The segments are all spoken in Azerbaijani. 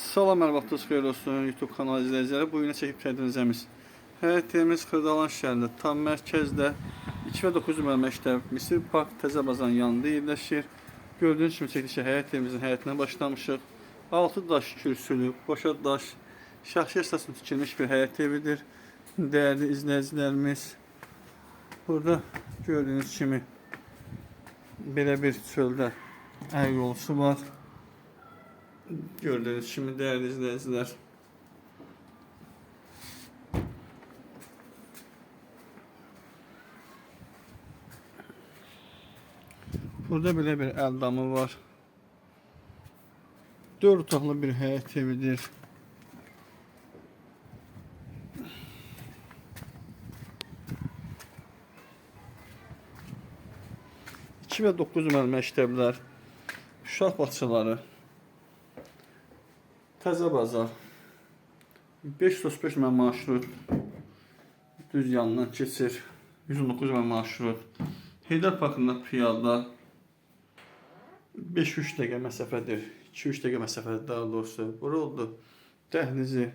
Salam, hər vaxtınız xeyir olsun YouTube kanalı izləyiciləri. Bu günə çəkib təqdim edəcəyimiz həyət evimiz Xırdalan şəhərində, tam mərkəzdə 2 və 9 nömrəli məktəb, Misir Park, Təzə Bazarın yanında yerləşir. Gördüyünüz kimi çəkilişə həyət evimizin həyətinə başlamışıq. 6 daş kürsülü, qoşa daş, şəxsi əsasında tikilmiş bir həyət evidir. Dəyərli izləyicilərimiz, burada gördüyünüz kimi belə bir çöldə əl yolçu var. Gördüğünüz kimi dəyərli izləyicilər. Burada belə bir əl damı var. 4 otaqlı bir həyət evidir. İki və 9 nömrəli məktəblər, uşaq bağçaları, Təzə Bazar, 535 nömrəli marşrut düz yanından keçir. 119 nömrəli marşrut. Heydər Parkında piyada 5-3 dəqiqə məsafədir. 2-3 dəqiqə məsafədir daha doğrusu. Bura oldu dəhlizi.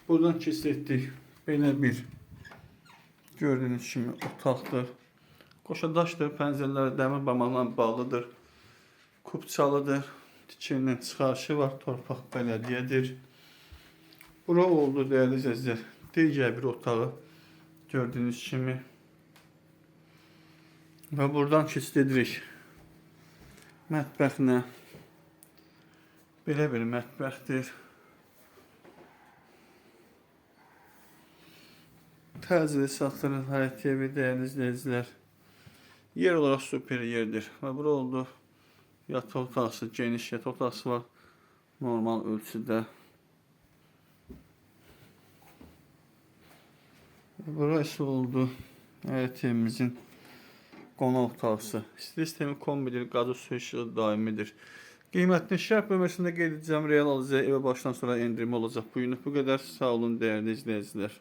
Buradan keçid etdik. Belə bir gördüyünüz kimi otaqdır. Qoşa daşdır, pəncərələr dəmir barmaqla bağlıdır. Kupçalıdır. Tikilinin çıxarışı var. Torpaq bələdiyyədir. Bura oldu dəyərli izləyicilər. Digər bir otağı gördüyünüz kimi. Və buradan keçid edirik mətbəxinə. Belə bir mətbəxdir. Təcili satılır həyət evi dəyərli izləyicilər. Yer olaraq super yerdir. Və bura oldu yataq otaqsı, geniş yataq otaqsı var. Normal ölçüdə. Bura isə oldu həyət evimizin qonaq otaqsı. İstilik sistemi kombidir, qazı su işığı daimidir. Qiymətini şərh bölməsində qeyd edəcəm. Real alıcıya evə başdan sonra endirimi olacaq. Bu günlük bu qədər. Sağ olun dəyərli izləyicilər.